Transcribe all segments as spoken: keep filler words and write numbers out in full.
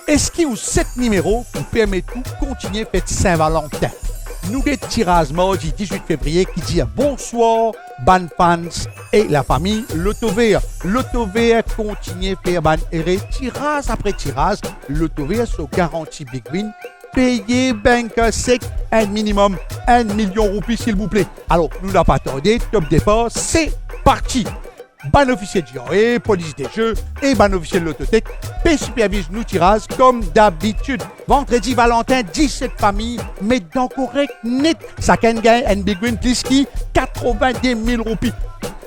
Eski ou set nimero pou permet ou kontigne fet Sin Valantin? Nou get tiraz mardi diz-wit fevriye ki dir bonswar bann fans e lafami Lotover. Lotover kontigne fer bann ere tiraz apre tiraz. Lotover so garanti Big Win peye bank sek enn minimem enn milion roupi, silvouple. Alor, nou napa tarde, top depar, se parti! Bann ofisie G R A, polis de ze e bann ofisie Lottotech pe siperviz nou tiraz kom dabitid. Vandredi Valantin, diset fami met dan korek net. Sakenn gagn enn Big Win plis ki katrevinde mil roupi.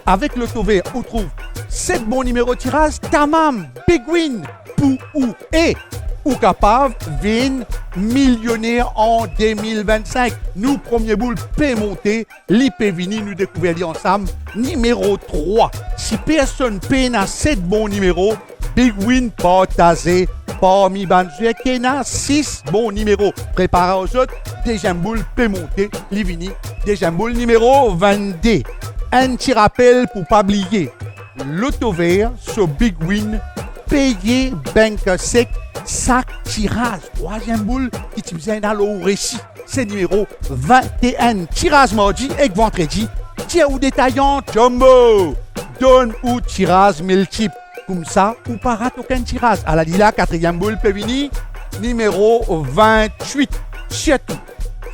Avek Lotover, ou trouv set bon nimero tiraz, tamam, Big Win pou ou e ou kapav vinn milioner an de mil vinn-sink. Nou premie boul pe monte, li pe vini, nou dekouver li ansam. Nimero trwa. Si personn pena set bon nimero, Big Win partaze parmi bann zwer ki ena sis bon nimero. Prepar zot, deziem boul pe monte, li vini. Deziem boul, nimero vennde. Enn ti rapel pou pa bliye, Lotover so Big Win peye bank sek sak tiraz. Trwaziem boul ki ti bizin ena lor ou resi, se nimero vinte-enn. Tiraz mardi ek vandredi, dir ou detayan Jumbo donn ou tiraz miltip. Koumsa, ou pa rat okenn tiraz. Ala li la, katriem boul pe vini, nimero vintwit. Sirtou,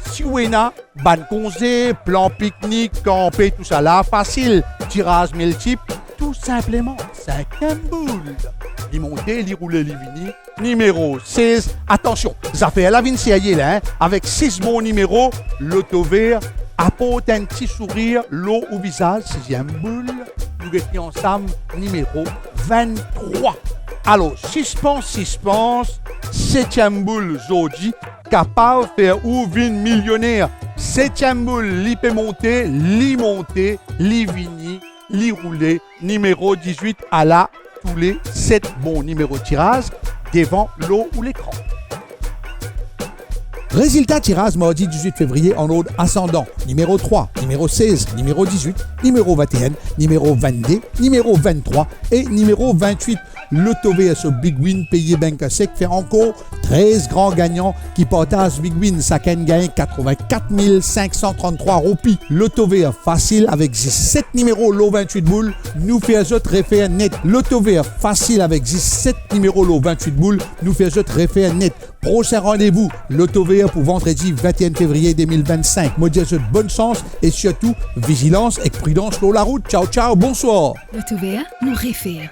si ou ena bann konze, plan piknik, kanpe, tousala, fasil. Tiraz miltip, tou sinpleman. Sinkiem boul. Li monte, li roule, li vini. Nimero sez. Atansion, zafer la vinn serye la, hein. Avek sis bon nimero, Lotover aport enn ti sourir lor ou vizaz. Siziem boul, nou get li ansam, nimero venntrwa. Alor, sispans, sispans, setiem boul zordi kapav fer ou vinn milioner. Setiem boul, li pe monte, li monte, li vini, li roule, nimero diz-wit. Ala toule set bon nimero tiraz devan lor ou lekran. Rezilta tiraz mardi diz-wit fevriye an ord asandan: nimero trwa, nimero sez, nimero diz-wit, nimero vinte-enn, nimero vennde, nimero venntrwa e nimero vintwit. Lotover so Big Win peye bank sek fer ankor trez gran gagnan ki partaz Big Win, sakenn gagn katrevin-kat mil sink san tranntrwa roupi. Lotover fasil avek zis set nimero lor vintwit boul, nou fer zot refer net. Lotover fasil avek zis set nimero lor vintwit boul, nou fer zot refer net. Prosin randevou Lotover pou vandredi vinte-enn fevriye de mil vinn-sink. Mo dir zot bonn sans e sirtou vizilans ek pridans lor larout. Tchao, tchao, bonswar. Lotover, nou refer.